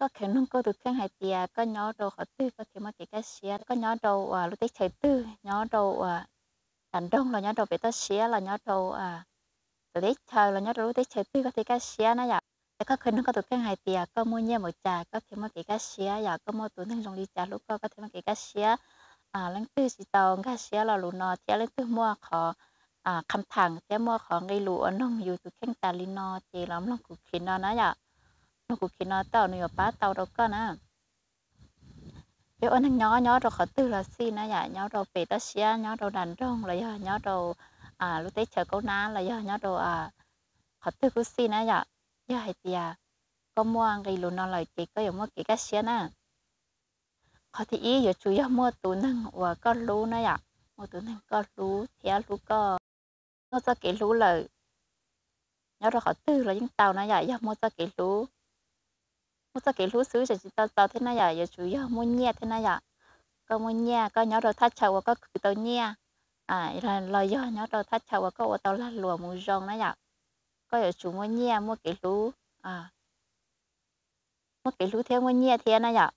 Koj kheev nug koj tus kheej hais tias koj nyob rau qhov twg koj thiaj muaj kev kaj siab, koj nyob rau uas lub teb chaws twg, nyob rau uas nram nroog los nyob rau pem toj siab los nyob rau txawv teb chaws los nyob rau lub teb chaws twg koj thiaj kaj siab na yom. Es koj kheev nug koj tus kheej hais tias koj muaj nyiaj npaum cas koj thiaj muaj kev kaj siab, yog koj muaj tus neeg zoo li cas hlub koj koj thiaj muaj kev kaj siab. Leej twg tsis tau nkag siab lo lus no thiab leej twg muaj qhov kham tham thiab muaj qhov nqe lus uas noog yus tus kheej tas li no ces los mloog kuv clip no na yom. Mloog kuv clip no tej zaum nws yuav pab tau rau koj na. Peb ua neeg nyob nyob rau qhov twg los xij na yom, nyob rau pem toj siab, nyob rau nram nroog los yog nyob rau lub teb chaws kaub nab los yog nyob rau qhov twg kuj xij na yom. Yog hais tias koj muaj nqe lus no lawm ces koj yuav muaj kev kaj siab na. Qhov thib ib yuav tsum yog muaj tus neeg uas koj hlub na yom, muaj tus neeg koj hlub thiab hlub koj. Muaj txoj kev hlub lawm, nyob rau qhov twg los yeej tau na yom, yog muaj txoj kev hlub. Muaj txoj kev hlub xwb tseem tsis tau txaus thiab na yom, yuav tsum yog muaj nyiaj thiab na yom. Koj muaj nyiaj, koj nyob rau thaj chaw uas koj khwv tau nyiaj, los yog nyob rau thaj chaw uas koj ua tau lag luam mus zoo na yom. Koj yuav tsum muaj nyiaj muaj kev hlub, muaj kev hlub thiab muaj nyiaj thiab na yom.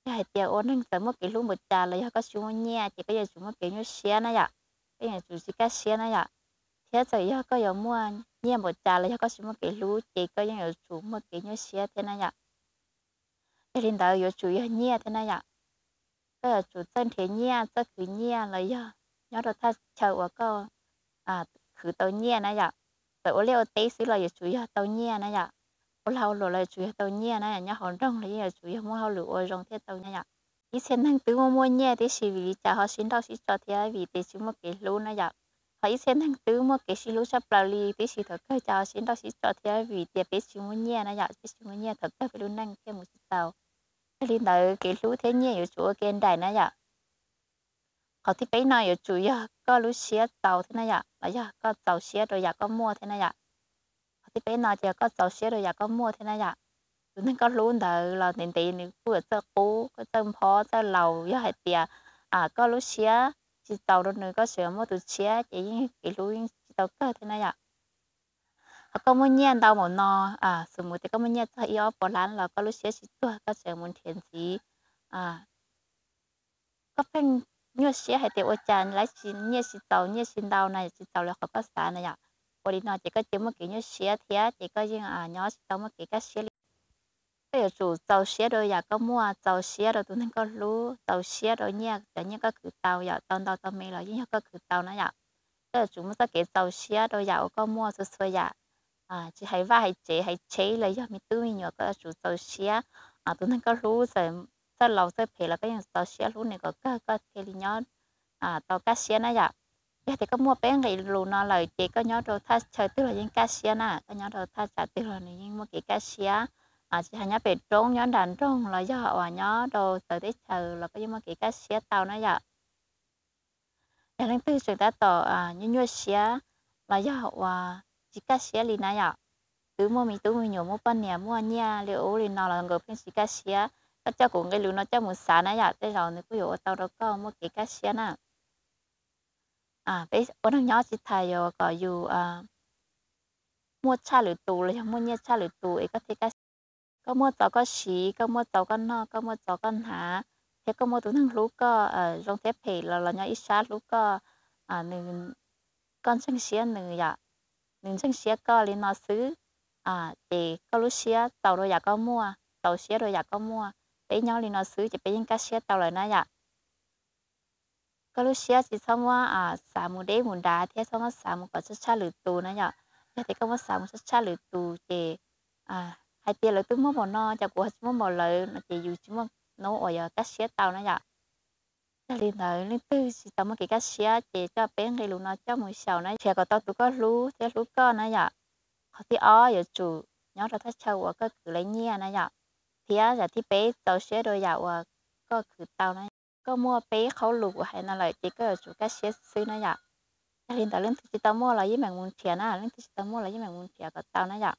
Yog hais tias ua neeg txawm muaj kev hlub npaum cas los yog koj tsis muaj nyiaj ces koj yuav tsum muaj kev nyuaj siab na yom. Koj yuav tsum tsis kaj siab na yom. Thiab txawm yog koj yuav muaj nyiaj npaum cas los yog koj tsis muaj kev hlub ces koj yeej yuav tsum muaj kev nyuaj siab thiab na yom. Yog li ntawd yuav tsum yog nyiaj thiab na yom. Koj yuav tsum txawj nrhiav nyiaj txawj khwv nyiaj los yog nyob rau thaj chaw uas koj khwv tau nyiaj na yom. Txawm ua liaj ua teb xwb los yuav tsum yog tau nyiaj na yom. Ua lag ua luam los yuav tsum yog tau nyiaj na yom, nyob hauv nroog los yeej yuav tsum yog muaj hauj lwm ua zoo thiaj tau nyiaj yom. Ib txhia neeg twb muaj muaj nyiaj tib si vim li cas ho sib nrauj sib tso thiab vim tias tsis muaj kev hlub na yom. Ho ib txhia neeg twb muaj kev sib hlub tshaj plaws li tib si thaum kawg cas ho sib nrauj sib tso thiab vim tias peb tsis muaj nyiaj na yom, peb tsis muaj nyiaj thaum kawg peb lub neej thiaj mus tsis tau. Yog li ntawd kev hlub thiab nyiaj yuav tsum ua ke nraim na yom. Qhov thib peb no yuav tsum yog koj lub siab txaus thiab na yom, los yog koj txaus siab rau yam koj muaj thiab na yom. Qhov thib peb no ces yog koj txaus siab rau yam koj muaj thiab na yom. Tus neeg koj hlub ntawd los ntev ntev nws kuj yuav txawj qub, koj txawj nphob txawj laus, yog hais tias koj lub siab tsis txaus rau nws koj tseem muaj tus tshiab ces yeej kev hlub yeej tsis tau kawg thiab na yom. Ho koj muaj nyiaj ntau npaum no, xus mus tias koj muaj nyiaj txog ib ob puas lab los koj lub siab tsis tuag koj tseem mus nrhiav ntxiv. Koj pheej nyuaj siab hais tias ua cas lawv tsis, nyiaj tsis txaus nyiaj tsis ntau na, tsis txaus li qhov koj xav na yom. Ua li no ces koj cia muaj kev nyuaj siab thiab ces koj yeej nyob tsis tau muaj kev kaj siab li. Koj yuav tsum txaus siab rau yam koj muaj, txaus siab rau tus neeg koj hlub, txaus siab rau nyiaj, cov nyiaj koj khwv tau yom, tau ntau tau me los yeej yog koj khwv tau na yom. Koj yuav tsum muaj txoj kev txaus siab rau yam uas koj muaj txhua txhua yam. Tsis hais vaj hais tsev hais tsheb los yog me tub me nyuam koj yuav tsum txaus siab. Tus neeg koj hlub txawm txawj laus txawj phem los koj yeej txaus siab hlub nws kom kawg koj thiaj li nyob tau kaj siab na yom. Yog tias koj muaj peb nqe lus no lawm ces koj nyob rau thaj chaw twg los yeej kaj siab na, koj nyob rau thaj tsam twg los nws yeej muaj kev kaj siab. Tsis hais nyob pem roob nyob nram nroog los yog uas nyob rau txawv teb chaws los koj yeej muaj kev kaj siab tau na yom. Yog leej twg tseem tab tom nyuaj nyuaj siab los yog uas tsis kaj siab li na yom, twb muaj me tub me nyuam muaj poj niam muaj nyiaj li ub li no los nkawd pheej tsis kaj siab, koj coj kuv nqe lus no coj mus xav na yom, tej zaum nws kuj yuav ua tau rau koj muaj kev kaj siab na. Peb ua neeg nyob tsis tas yuav kom yus muaj tshaj lwm tus los yog muaj nyiaj tshaj lwm tus es koj thiaj kaj siab. Koj muaj txaus koj siv, koj muaj txaus koj noj, koj muaj txaus koj hnav, thiab koj muaj tus neeg hlub koj, zoo thiab phem los los nyob ib sab hlub koj, nws, koj ntseeg siab nws yom, nws ntseeg siab koj li no xwb, ces koj lub siab txaus rau yam koj muaj, txaus siab rau yam koj muaj, peb nyob li no xwb ces peb yeej kaj siab tau lawm na yom. Koj lub siab tsis txhob muab xav mus deb mus dav thiab txhob muab xav mus kom tshaj tshaj lwm tus na yom. Yog tias koj muab xav mus tshaj tshaj lwm tus ces hais tias lawv twb muaj npaum no ces kuv ho tsis muaj npaum lawv no ces yus tsis muaj hnub uas yuav kaj siab tau na yom. Yog li ntawd leej twg tsis tau muaj kev kaj siab ces coj peb nqe lus no coj mus xyaum na, nrhiav kom tau tus koj hlub thiab hlub koj na yom. Qhov thib ob yuav tsum nyob rau thaj chaw uas koj khwv lawv nyiaj na yom, thiab yam thib peb txaus siab rau yam uas koj khwv tau na. Koj muaj peb qhab lus kuv hais no lawm ces koj yuav tsum kaj siab xwb na yom. Yog li ntawd leej twg tsis tau muaj los yeej meem mus nrhiav na, leej twg tsis tau muaj los yeej meem mus nrhiav kom tau na yom.